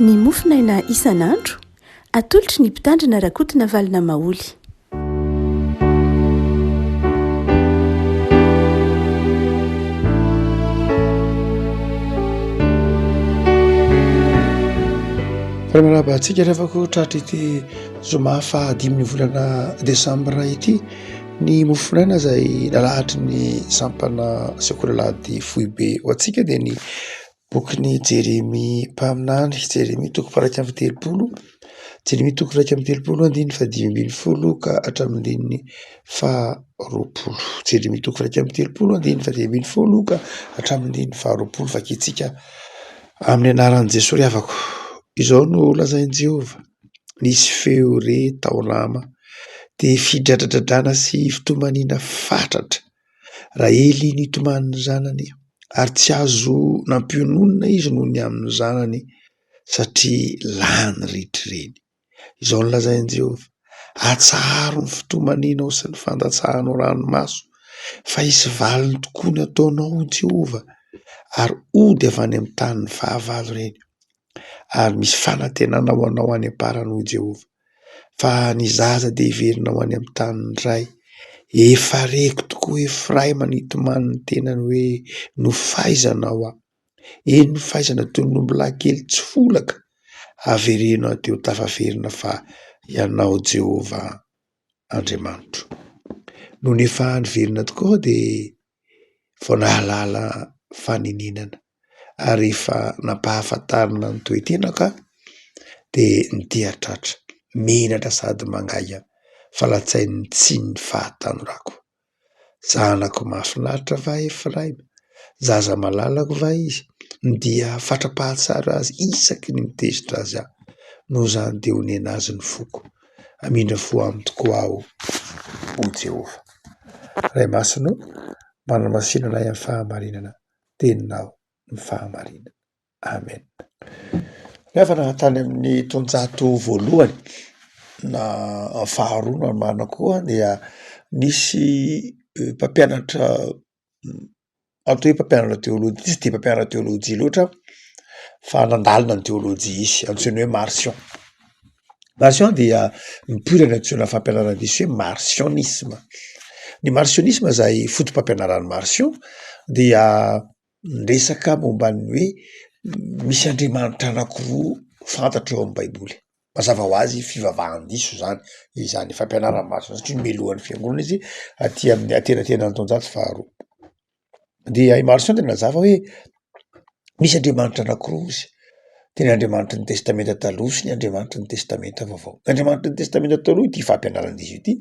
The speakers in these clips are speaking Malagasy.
Ny mofonaina isan'andro, atolotry ny Mpitandrina Rakotonavalona Maholy. Faly miarahaba antsika ry havako tratry ity zoma fahadimy ny volana desambra ity. Ny mofonaina izay nalahatry ny sampana sekoly alahady foibe ho antsika dia ny Bokin'i Jeremia mpaminany, Jeremia toko faha-iraika amby 30, Jeremia toko 31 andininy faha-15 ka hatramin'ny andininy faha-20. Jeremia toko 31 andininy faha-15 ka hatramin'ny andininy faha-20. Vakintsika amin'ny anaran'i Jesoa ry havako. Izao no lazain'i Jehovah, nisy feo re tao Rama, dia fidradradradrana sy fitomaniana fatratra. Rahely nitomany ny zanany ary tsy azo nampiononina izy noho ny amin'ny zanany satria lany ritra ireny. Izao no lazain'i Jehovah, Atsaharo ny fitomanianao sy ny fandatsahanao ranomaso, fa hisy valiny tokoa ny ataonao, hoy Jehovah, ary hody avy any amin'ny tanin'ny fahavalo ireny, ary misy fanantenana ho anao any am-parany, hoy Jehovah. Fa ny zaza dia hiverina ho any amin'ny tanin'ny ray. Efa reko tokoa Efraima nitomany ny tenany hoe, Nofaizanao aho. Eny, nofaizana toy ny ombilahy kely tsy folaka. Avereno aho dia ho tafaverina fa Ianao Jehovah Andriamanitro. Nony efa niverina tokoa aho dia vao nahalala fanenenana ary efa nampahafantarina ny toe-tenako aho dia niteha-tratra, menatra sady mangahiahy fa latsain'ny tsinin'ny fahatanorako. Zanako mahafinaritra va Efraima? Zaza malalako va izy? Dia fatra-pahatsiaro azy isaky ny mitezitra azy aho. Noho izany dia honena azy ny foko. Hamindra fo aminy tokoa aho, hoy Jehovah. Ray Masina ô, manamasina anay amin'ny fahamarinana, Teninao ny fahamarinana. Amen. Ry havana, tany amin'ny taonjato voalohany na faharoa na marina koa dia nisy mpampianatra atao hoe mpampianatra teolojia, tsy de mpampianatra teolojia loatra fa nandalina ny teolojia izy, antsoina hoe Marcion. Marcion dia mipoitra ny antsoina fampianaran-diso hoe marcionisme. Ny marcionisme izay foto-pampianaran'i Marcion dia Miresaka momba ny hoe misy Andriamanitra anankiroa fantatra eo amin'ny baiboly. Mazava ho azy fivavahan-diso zany, izany fampianarana maro izany satria nomelohan'ny fiangonana izy aty amin'ny antenatenan'ny taonjato faharoa. Dia i Marcion dia nanazava hoe misy Andriamanitra anankiroa izy, dia ny Andriamanitry ny testamenta taloha sy ny Andriamanitry ny testamenta vaovao. Ny Andriamanitry ny testamenta taloha ity fampianaran-diso ity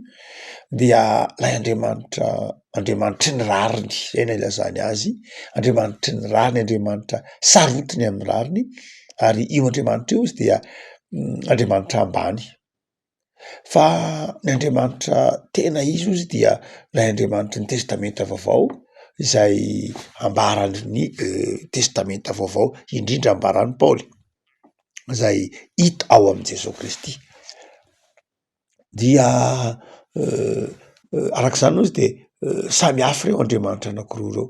dia ilay Andriamanitra Andriamanitry ny rariny, zay no ilazany azy, Andriamanitry ny rariny, Andriamanitra sarotiny amin'ny rariny, ary io Andriamanitra io izy dia Andriamanitra ambany. Fa ny Andriamanitra tena izy ozy dia ilay Andriamanitry ny testamenta vaovao izay ambaran'ny testamenta vaovao, indrindra ambaran'i Paoly, izay hita ao amin'i Jesoa Kristy. Dia arak'izany ozy de samy hafa ireo Andriamanitra anankiroa ireo.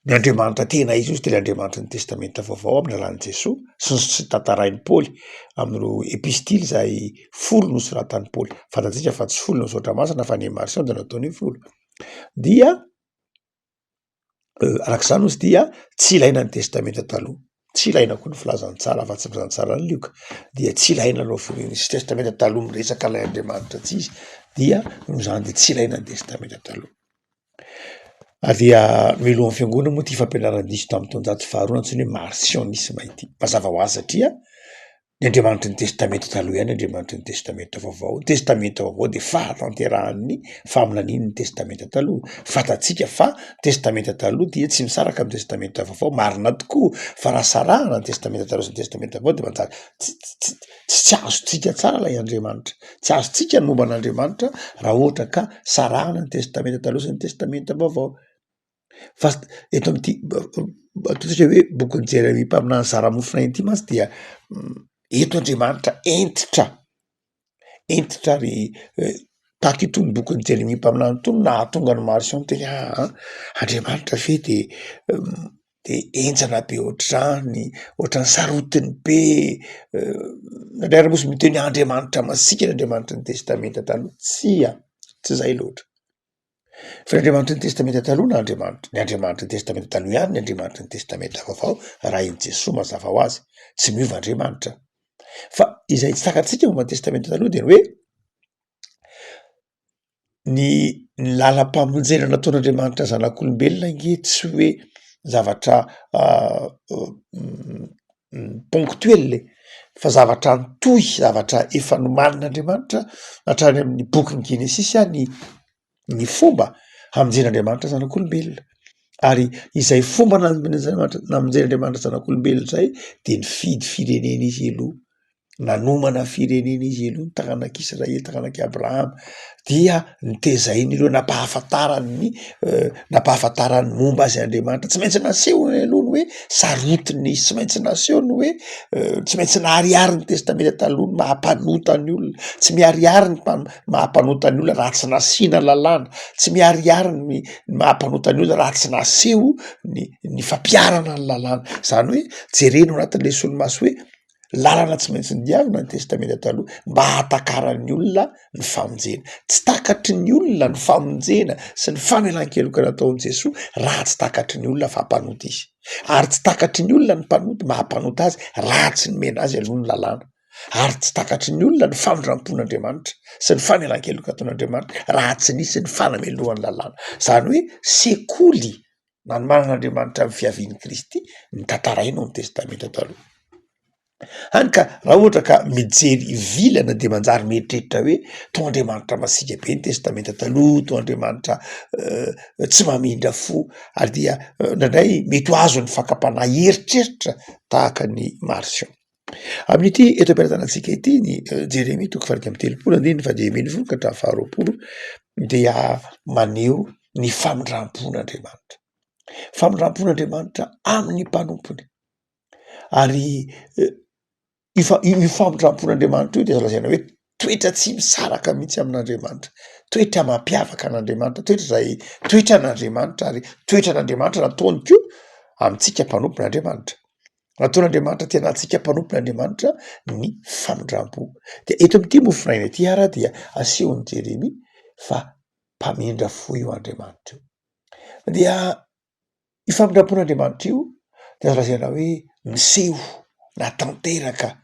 Ny Andriamanitra tena izy ozy de le Andriamanitry ny testamenta vaovao amin'ny alalan'i Jesoa sy ny sy tantarain'i Paoly amin'ireo epistily izay folo nosoratan'i Paoly. Fantatsika fa tsy folo ny soratra masina fa ny Marcion de nataony hoe folo. Dia arak'izany ozy dia tsy ilaina ny testamenta taloha, tsy ilaina koa ny filazantsara afa-tsy ny filazantsaran'i Lioka, dia tsy ilaina aloha fo misy testamenta taloha miresaka ilay Andriamanitra tsy izy dia noho izany de tsy ilaina ny testamenta taloha. Ary dia nohelohan'ny fiangonana moa ity fampianaran-diso tamin'ny taonjato faharoa antsoina hoe marsionisma ity. Mazava ho azy satria ny Andriamanitry ny testamenta taloha ihany Andriamanitry ny testamenta vaovao. Ny testamenta vaovao dia fahatanterahan'ny faminanian'ny testamenta taloha. Fantatsika fa testamenta taloha dia tsy misaraka amin'ny testamenta vaovao. Marina tokoa fa raha sarahana ny testamenta taloha sy ny testamenta vaovao dia manjary tsy tsy Tsy azontsika tsara ilay Andriamanitra. Tsy azontsika ny momba an'Andriamanitra raha ohatra ka sarahana ny testamenta taloha sy ny testamenta vaovao. Fa eto amin'ity ataontsika hoe bokin'i Jeremia mpaminany zara-mofonaina ity mantsy dia eto Andriamanitra hentitra, hentitra ary tahaka itony bokin'i Jeremia mpaminany itony no nahatonga an'i Marcion niteny hoe aa Andriamanitra ve de. De henjana be ohatr'izany, ohatran'ny sarotiny be, indraindray ary moa izy miteny hoe Andriamanitra masiaka ny Andriamanitry ny testamenta taloha, tsia, tsy zay loatra. Fa ny Andriamanitry ny testamenta taloha na Andriamanitra, ny Andriamanitry ny testamenta taloha ihany ny Andriamanitry ny testamenta vaovao rahin'i Jesoa mazava ho azy, tsy miova Andriamanitra. Fa izay tsy takatsika momba ny testamenta taloha de ny hoe Ny ny lalam-pamonjena nataon'Andriamanitra zanak'olombelona ange tsy hoe zavatra ponctuel e, fa zavatra nitohy, zavatra efa nomanin'Andriamanitra hatrany amin'ny bokin'ny genesisy any ny fomba hamonjen'Andriamanitra zanak'olombelona, ary izay fomba namonjen'Andriamanitra namonjen'Andriamanitra zanak'olombelona zay de nifidy firenena izy aloha. Nanomana firenena izy aloha, ny taranak'Israely, taranak'i Abrahama, dia notezainy ireo, nampahafantarany ny nampahafantarany momba azy Andriamanitra, tsy maintsy nasehony aloha ny hoe sarotiny izy, tsy maintsy nasehony hoe tsy maintsy naharihary ny testamenta taloha ny maha mpanota ny olona, tsy miharihary ny mpa- maha mpanota ny olona raha tsy nasiana lalàna, tsy miharihary ny maha mpanota ny olona raha tsy naseho ny ny fampiharana ny lalàna, zany hoe jerena ao anatin'le solomaso hoe Lalana tsy maintsy nodiavina ny Testamenta Taloha mba hahatakaran'ny olona ny famonjena. Tsy takatry ny olona ny famonjena sy ny famelan-keloka nataon'i Jesoa raha tsy takatry ny olona fa mpanota izy. Ary tsy takatry ny olona ny mpanota, maha mpanota azy raha tsy nomena azy aloha ny lalàna. Ary tsy takatry ny olona ny famindram-pon'Andriamanitra sy ny famelan-keloka ataon'Andriamanitra raha tsy nisy ny fanamelohan'ny lalàna. Izany hoe sekoly nanomanan'Andriamanitra amin'ny fiavian'i Kristy ny tantaraina ao amin'ny Testamenta Taloha. Hany ka raha ohatra ka mijery ivilana de manjary mieritreritra hoe toa Andriamanitra masiaka be ny Testamenta Taloha, toa Andriamanitra tsy mamindra fo, ary dia indraindray mety ho azon'ny fakam-panahy eritreritra tahaka an'i Marcion. Amin'ity eto am-pelatanantsika ity ny Jeremia toko faha 31 andininy faha 15 ka hatramin'ny faha 20 dia maneho ny famindram-pon'Andriamanitra. Famindram-pon'Andriamanitra amin'ny mpanompony ary io fa- io famindram-pon'Andriamanitra io dia azo lazaina hoe toetra tsy misaraka mihitsy amin'Andriamanitra, toetra mampiavaka an'Andriamanitra, toetra izay toetran'Andriamanitra ary toetran'Andriamanitra nataony koa amintsika mpanompon'Andriamanitra. Nataon'Andriamanitra tena antsika mpanompon'Andriamanitra ny famindram-po. Dia eto amin'ity mofonaina ity ara dia asehon'i Jeremia fa mpamindra fo io Andriamanitra io. Dia io famindram-pon'Andriamanitra io dia azo lazaina hoe miseho na tanteraka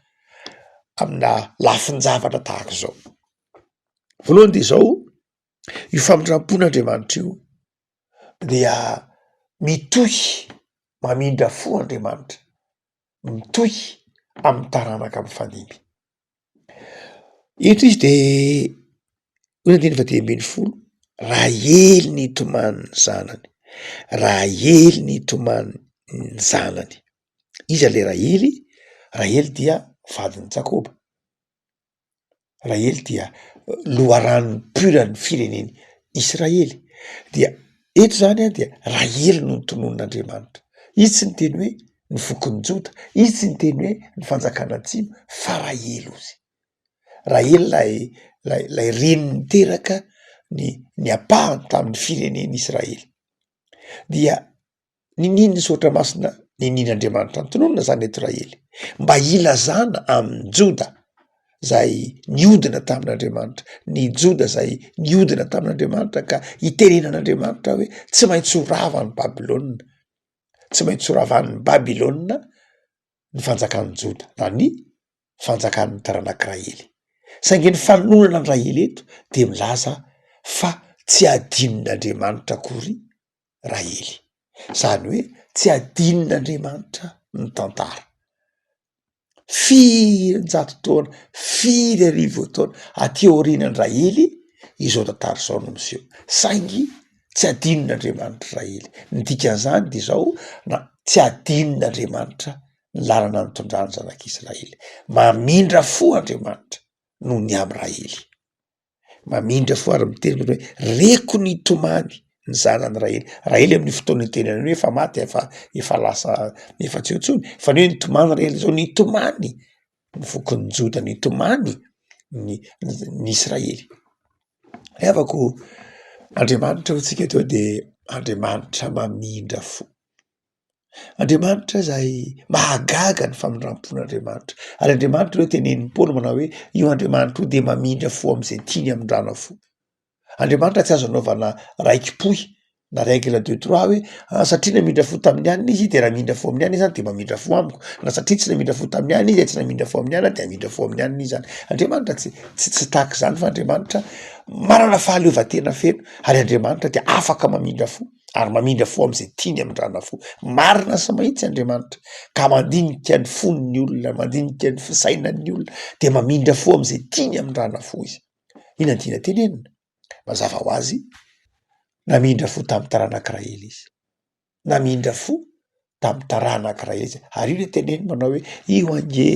amina lafin-javatra tahaka izao. Voalohany dia izao, io famindram-pon'Andriamanitra io dia mitohy mamindra fo Andriamanitra, mitohy amin'ny taranaka mifandimby. Eto izy de hoy ny andininy faha 15, Rahely nitomany ny zanany, Rahely nitomany ny zanany. Iza le Rahely? Rahely dia vadin'i Jakoba. Rahely dia loharano nipoiran'ny firenen'i Israely. Dia eto zany an dia Rahely no notononin'Andriamanitra. Izy tsy niteny hoe ny fokon'i Joda, izy tsy niteny hoe ny fanjakana atsimo fa Rahely ozy. Rahely lay lay lay reny niteraka ny ny ampahany tamin'ny firenen'i Israely. Dia Ninian'ny Soratra Masina ninian'Andriamanitra notononina izany eto Rahely, mba hilazana amin'i Joda izay niodina tamin'Andriamanitra, ny Joda izay niodina tamin'Andriamanitra ka hitenenan'Andriamanitra hoe tsy maintsy ho ravan'i Babylona, tsy maintsy ho ravan'i Babylona ny fanjakan'i Joda na ny fanjakan'ny taranak'i Rahely. Saingy ny fanononana an'i Rahely eto dia milaza fa tsy adinon'Andriamanitra akory Rahely. Izany hoe tsy adinon'Andriamanitra ny tantara. Firinjato taona, firy arivo taona aty aorianan-dRahely izao tantara izao no miseho, saingy tsy adinon'Andriamanitra Rahely. Ny dikan'izany de izao na tsy adinon'Andriamanitra ny lalana nitondrany zanak'Israely. Mamindra fo Andriamanitra noho ny amy Rahely. Mamindra fo ary miteny hoe reko ny tomany ny zanany Rahely. Rahely amin'ny fotoana itenenany hoe efa maty efa efa lasa efa tsy eo intsony fa ny hoe nitomany Rahely zao nitomany ny fokon'i Joda, nitomany ny ny Israely. Ry havako, Andriamanitra hoy tsika teo de Andriamanitra mamindra fo. Andriamanitra izay mahagaga ny famindram-pon'Andriamanitra, ary Andriamanitra ireo tenenin'i Paoly manao hoe io Andriamanitra io dia mamindra fo amin'izay tiany hamindrana fo. Andriamanitra tsy azo anaovana raikipohy na règle de trois hoe ah, satria namindra fo tamin'ny anona izy de raha hamindra fo amin'ny anona izy zany de mamindra fo amiko, na satria tsy namindra fo tamin'ny anona izy de tsy namindra fo amin'ny anona de hamindra fo amin'ny anona izy zany. Andriamanitra tsy tsy tsy tahaka izany fa Andriamanitra manana fahaleovantena feno ary Andriamanitra dia afaka mamindra fo ary mamindra fo am'zay tiany hamindrana fo. Marina sy mahitsy Andriamanitra ka mandinika ny fon'ny olona, mandinika ny fisainan'ny olona de mamindra fo am'zay tiany hamindrana fo izy. Inona no tiana tenenina? Mazava ho azy, namindra fo tamin'ny taranak'i Rahely izy, namindra fo tamin'ny taranak'i Rahely izy, ary io le teneniny manao hoe io ange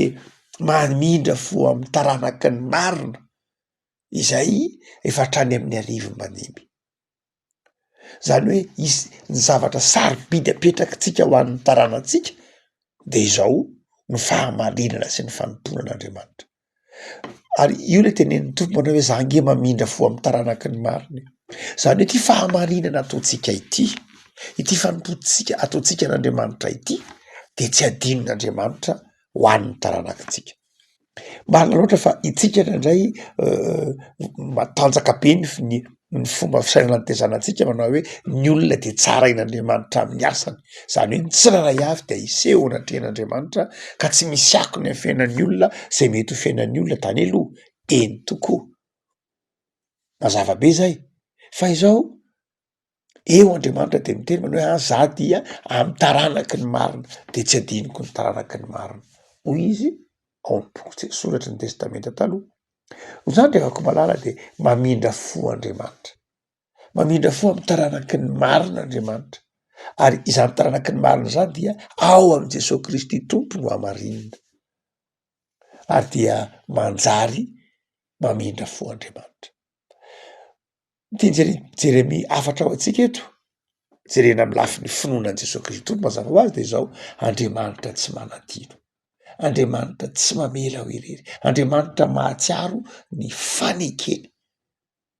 mamindra fo amin'ny taranaky ny marina izay efa hatrany amin'ny arivon'ny. Zany hoe isy ny zavatra sarobidy apetrakitsika ho an'ny taranantsika de izao ny fahamarinana sy ny fanompoana an'Andriamanitra. Ary io le tenenin'ny Tompo manao hoe za ange mamindra fo amin'ny taranaky ny marina e. Zany hoe ity fahamarinana ataontsika ity, ity fanompoantsika ataontsika an'Andriamanitra ity de tsy adinon'Andriamanitra ho an'ny taranakitsika. Marina loatra fa itsika indraindray matanjaka be ny ny ny fomba fisainana nitaizana antsika manao hoe ny olona de tsarain'Andriamanitra amin'ny asany, zany hoe ny tsirairay avy dia hiseho eo anatrehan'Andriamanitra ka tsy misy akony amin'ny fiainan'ny olona zay mety ho fiainan'ny olona tany aloha, eny tokoa, mazava be zay, fa izao eo Andriamanitra de miteny manao hoe ah za dia amin'ny taranaky ny marina de tsy adinoko ny taranaky ny marina, hoy izy ao amin'ny boky soratry ny testamenta taloha. Noho izany ry havako malala dia mamindra fo Andriamanitra, mamindra fo amin'ny taranaky ny marina Andriamanitra, ary izany taranaky ny marina izany dia ao amin'i Jesoa Kristy Tompo no hamarinina, ary dia manjary mamindra fo Andriamanitra. Tian'i Jere- Jeremia hafatra ho antsika eto, jerena amin'ny lafiny finoana an'i Jesoa Kristy Tompo mazava ho azy de izao, Andriamanitra tsy manadino, Andriamanitra tsy mamela ho irery, Andriamanitra mahatsiaro ny fanekeny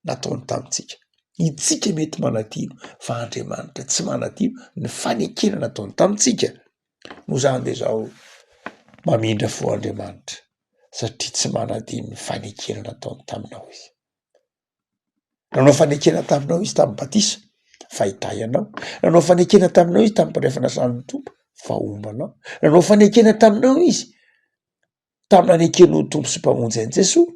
nataony tamintsika. Itsika mety manadino fa Andriamanitra tsy manadino ny fanekena nataony tamintsika. Noho izany de izao, mamindra fo Andriamanitra satria tsy manadino ny fanekena nataony taminao izy. Nanao fanekena taminao izy tamin'ny batisa fa hitahy anao. Nanao fanekena taminao izy tamin'ny mpandray fanasan'ny Tompo fa homba anao. Nanao fanekena taminao izy tamin'ny nanekeny ho Tompo sy Mpamonjy an'i Jesoa,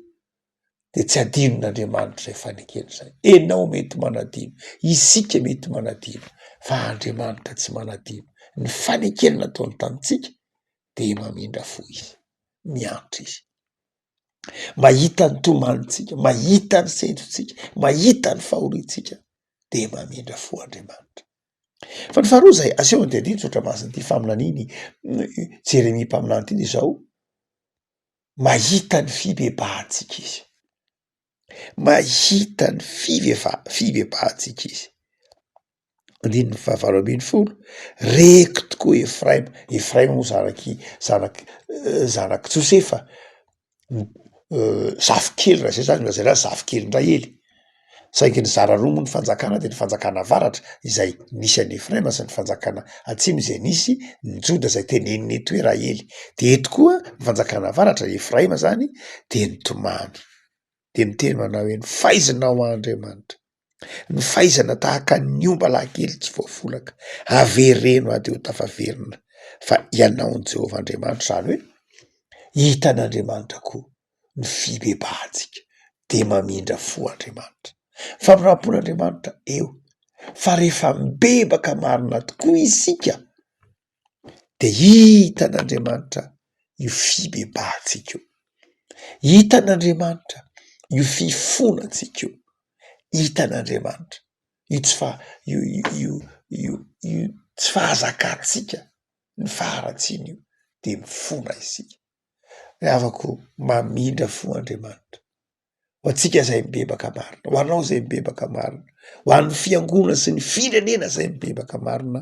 de tsy adinon'Andriamanitra izay fanekena izay. Enao mety manadino, isika mety manadino, fa Andriamanitra tsy manadino. Ny fanekena nataony tamintsika de mamindra fo izy, miantra izy. Mahita ny tomanintsika, mahita ny sentontsika, mahita ny fahoriantsika, de mamindra fo Andriamanitra. Fa ny faharoa izay asehon'ny dia andininy tsotra masina ity faminanian'i Jeremia mpaminany ity de izao, mahita ny fibebahantsika izy, mahita ny fiveva- fibebahantsika izy. Andininy fahavalo ambin'ny folo, reko tokoa Efraima, Efraima moa zanak'i zanak'i zanak'i Josefa, zafikely raha zay zany no lazaina azy, zafikelin-dRahely, saingy nizara roa moa ny fanjakana de ny fanjakana avaratra izay nisy an'i Efraima sy ny fanjakana atsimo izay nisy ny Joda zay tenenina eto hoe Rahely, de eto koa ny fanjakana avaratra, Efraima zany de nitomany, de miteny manao hoe ny faizinao Andriamanitra. Ny fahaizana tahaka ny ombalahy kely tsy voafolaka, avereno aho de ho tafaverina fa ianao ny Jehovah Andriamanitra, izany hoe hitan'Andriamanitra koa ny fibebahantsika de mamindra fo Andriamanitra, famindram-pon'Andriamanitra eo fa rehefa mibebaka marina tokoa isika de hitan'Andriamanitra io fibebahantsika io, hitan'Andriamanitra io fifonantsika io, hitan'Andriamanitra io tsy faha- io io io io tsy fahazakantsika ny faharatsiana io de mifona isika, ry havako mamindra fo Andriamanitra. ho antsika izay mibebaka marina, ho anao izay mibebaka marina, ho an'ny fiangonana sy ny firenena izay mibebaka marina,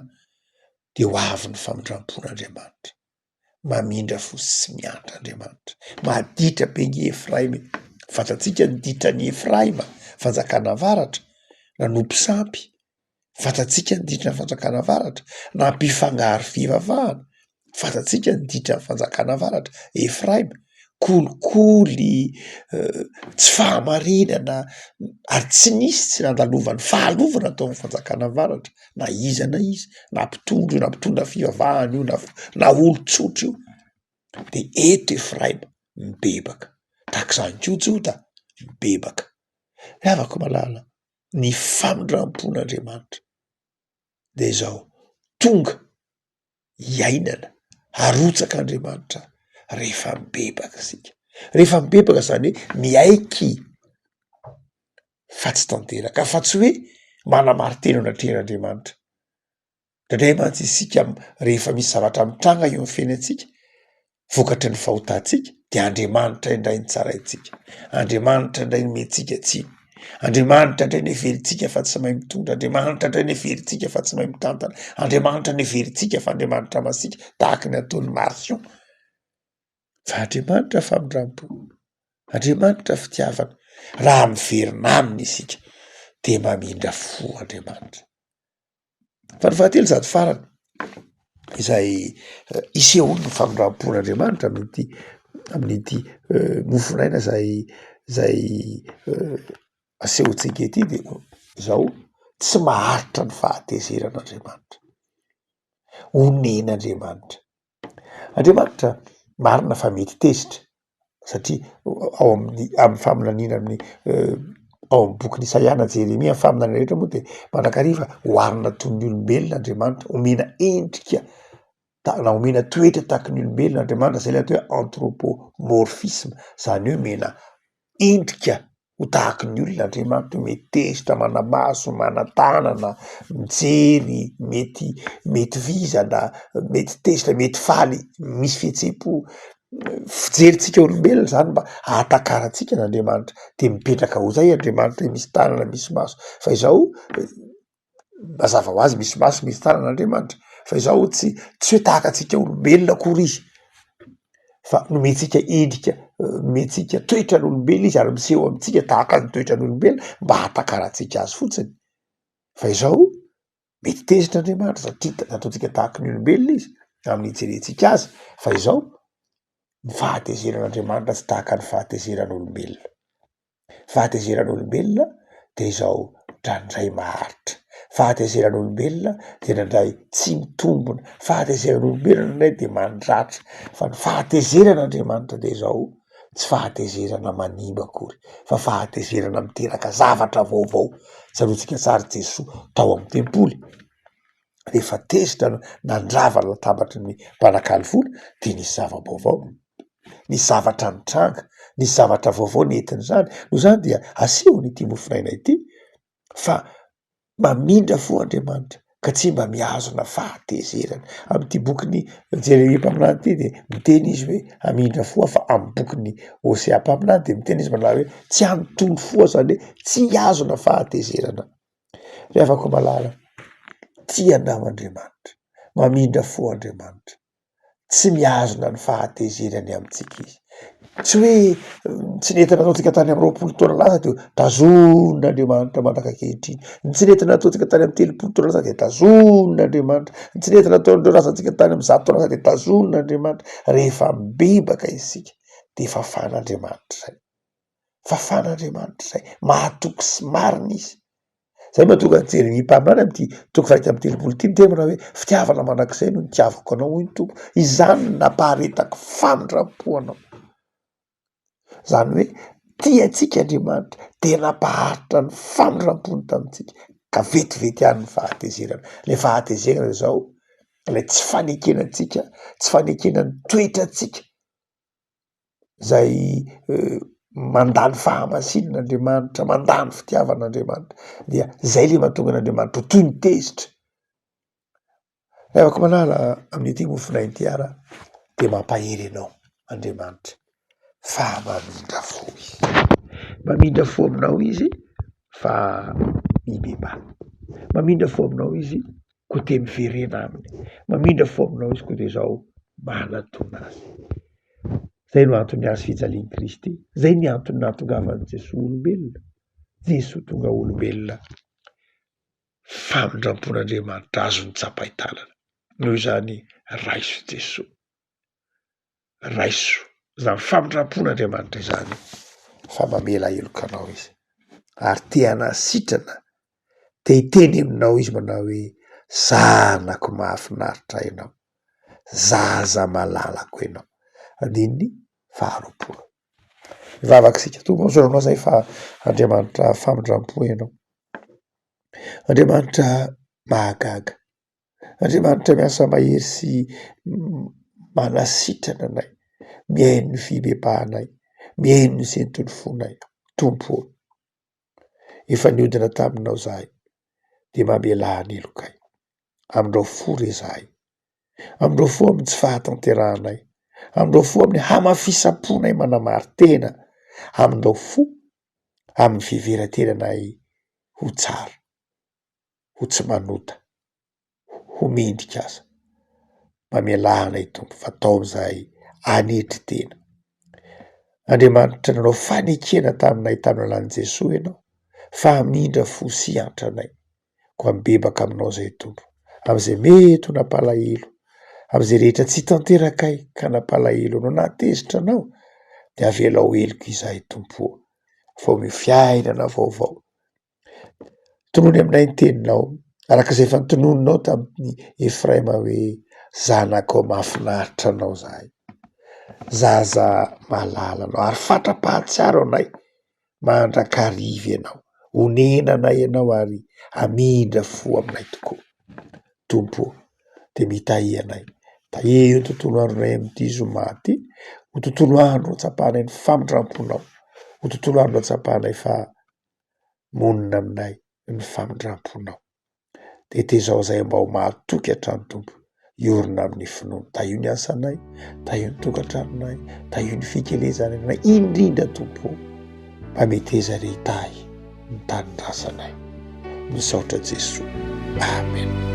de ho avy ny famindram-pon'Andriamanitra. Mamindra fo sy miantra Andriamanitra. Maditra be nge Efraima e! Fantatsika ny ditran'i Efraima, fanjakana avaratra, nanompo sampy. Fantatsika ny ditran'ny fanjakana avaratra, nampifangaro fivavahana. Fantatsika ny ditran'ny fanjakana avaratra, Efraima, kolikoly, tsy fahamarinana, ary tsy nisy tsy nandalovan'ny fahalovana tao amin'ny fanjakana avaratra, na iza na iza, na mpitondra io na mpitondra fivavahana io na na olon-tsotra io, de eto Efraima mibebaka, tahak'izany koa Joda mibebaka. Ry havako malala, ny famindram-pon'Andriamanitra de izao, tonga iainana, arotsak'Andriamanitra rehefa mibebaka isika, rehefa mibebaka zany hoe miaiky fa tsy tanteraka, fa tsy hoe manamari-tena eo anatrehan'Andriamanitra. Indraindray mantsy isika rehefa misy zavatra mitranga eo amin'ny fiainantsika, vokatry ny fahotantsika de Andriamanitra indray no tsaraintsika, Andriamanitra indray no omentsika tsiny, Andriamanitra indray no heverintsika fa tsy mahay mitondra, Andriamanitra indray no heverintsika fa tsy mahay mitantana, Andriamanitra no heverintsika fa Andriamanitra masiaka tahaka ny ataon'i Marcion. Fa Andriamanitra famindrampo, Andriamanitra fitiavana, raha miverina aminy isika de mamindra fo Andriamanitra. Fa ny fahatelo sady farany izay isehoan'ny famindram-pon'Andriamanitra amin'ity amin'ity mofonaina zay zay asehontsika ity de zao, tsy maharitra ny fahatezeran'Andriamanitra, onen'Andriamanitra. Andriamanitra marina fa mety tezitra satria ao amin'ny amin'ny faminaniana amin'ny ao amin'ny bokin'i Isaia na Jeremia, ny faminaniana rehetra moa de mandrakariva oharina toy ny olombelona Andriamanitra, omena endrika ta- na omena toetra tahaky ny olombelona Andriamanitra, zay le atao hoe anthropomorphisme, zany hoe omena endrika ho tahaky ny olona Andriamanitra io, mety tezitra, mana-maso, mana-tanana, mijery, mety mety vizana, mety tezitra, mety faly, misy fihetseham-po, fijerintsika olombelona zany mba ahatakarantsika an'Andriamanitra, de mipetraka ho zay Andriamanitra hoe misy tanana, misy maso, fa izao mazava ho azy misy maso misy tanana Andriamanitra fa izao tsy tsy hoe tahaka antsika olombelona akory izy fa nomentsika endrika, nomentsika toetran'olombelona izy ary miseho amintsika tahaka ny toetran'olombelona mba hahatakarantsika azy fotsiny fa izao mety tezitra Andriamanitra satria nataontsika tahaky ny olombelona izy amin'ny hijerentsika azy fa izao ny fahatezeran'Andriamanitra tsy tahaka ny fahatezeran'olombelona. Fahatezeran'olombelona de izao ndrandray maharitra, fahatezeran'olombelona de ndrandray tsy mitombona, fahatezeran'olombelona ndraindray de mandratra, fa ny fahatezeran'Andriamanitra de izao tsy fahatezerana manimba akory fa fahatezerana miteraka zavatra vaovao. Tsaroantsika tsara Jesoa tao amin'ny tempoly, rehefa tezitra nandrava ny latabatry ny mpanakalo vola de nisy zava-baovao. Nisy zavatra nitranga, nisy zavatra vaovao nentin'izany, noho izany dia asehony ity mofonaina ity fa mamindra fo Andriamanitra ka tsy mba mihazona fahatezerana. Amin'ity bokin'i Jeremia mpaminany ity dia miteny izy hoe hamindra fo aho, fa amin'ny bokin'i Hosea mpaminany dia miteny izy manao hoe tsy hanontolo fo aho, izany hoe tsy hihazona fahatezerana. Ry havako malala, tia anao Andriamanitra, mamindra fo Andriamanitra. Tsy mihazona ny fahatezerany amintsika izy. Tsy hoe ny tsy nety nataontsika tany amin'ny 20 taona lasa de tazonin'Andriamanitra mandraka ankehitriny, ny tsy nety nataontsika tany amin'ny 30 taona lasa de tazonin'Andriamanitra, ny tsy nety nataon'ireo razantsika tany amin'ny 100 taona lasa de tazonin'Andriamanitra. Rehefa mibebaka isika de fafan'Andriamanitra izay, fafan'Andriamanitra izay, mahatoky sy marina izy. Zay mahatonga an'i Jeremia mpaminany amin'ity toko faha 31 ity miteny manao hoe, fitiavana mandrakizay no nitiavako anao hoy ny Tompo, izany no nampaharetako famindram-po anao. Izany hoe tia antsika Andriamanitra dia nampaharitra ny famindram-pony tamintsika ka vetivety ihany ny fahatezerana. Ilay fahatezerana izao, ilay tsy fanekena antsika, tsy fanekena ny toetrantsika. zay mandà ny fahamasinana Andriamanitra, mandà ny fitiavana Andriamanitra, dia zay le mahatonga an'Andriamanitra ho toy ny tezitra. Ry havako malala, amin'ity mofonaina ity ara de mampahery anao Andriamanitra fa mamindra fo izy, mamindra fo aminao izy fa mibebaha, mamindra fo aminao izy koa de miverena aminy, mamindra fo aminao izy koa de zao manatona azy. Zay no anton'ny hazo fijalian'i Kristy, zay ny antony nahatongavan'i Jesoa olombelona, Jesoa tonga olombelona. Famindrampon'Andriamanitra azony tsapain-tanana. Noho izany raiso Jesoa. Raiso izany famindrampon'Andriamanitra izany fa mamela heloka anao Izy ary te hanasitrana, te hiteny aminao Izy manao hoe zanako mahafinaritra ianao, zaza malalako ianao. Andininy faharoapolo. Mivavaka isika, Tompo misaotra anao zahay fa Andriamanitra famindrampo ianao, Andriamanitra mahagaga. Andriamanitra miasa mahery sy manasitrana anay, mihaino ny fibebahanay, mihaino ny senton'ny fonay. Tompo ô, efa niodina taminao zahay, de mamelà ny helokay. Amindrao fo re zahay, amindrao fo amin'ny tsy fahatanterahanay, amindrao fo amin'ny hamafisam-ponay manamari-tena, amindrao fo amin'ny fiheveran-tenanay ho tsara. ho tsy manota, ho mendrika aza. Mamelà anay Tompo fa taomy zahay hanetry tena. Andriamanitra nanao fanekena taminay tamin'ny alalan'i Jesoa Ianao fa hamindra fo sy hiantra anay. Koa mibebaka aminao zahay Tompo amin'izay mety ho nampalahelo, amin'izay rehetra tsy tanterakay ka nampalahelo Anao, nahatezitra Anao dia avelao heloka izahay Tompo ô, fa omeo fiainana vaovao. Tonony aminay ny teninao, araka izay efa notononinao tamin'i Efraima hoe, Zanakao mahafinaritra anao izahay, zaza malala anao, ary fatra-pahatsiaro anay mandrakariva ianao, honena anay ianao ary hamindra fo aminay tokoa. Tompo ô, dia mitahia anay, tahio ny tontolo andronay amin'ity zoma ity, ho tontolo andro hatsapanay ny famindram-ponao, ho tontolo andro hatsapanay fa monina aminay ny famindram-ponao. Tetezao izay mba ho mahatoky hatrany Tompo, hiorina amin'ny finoana. Tahio ny asanay, tahio ny tokantranonay, tahio ny fikelezanay, indrindra Tompo, mba meteza re hitahy ny tanindrazanay. Misaotra Jesoa. Amen.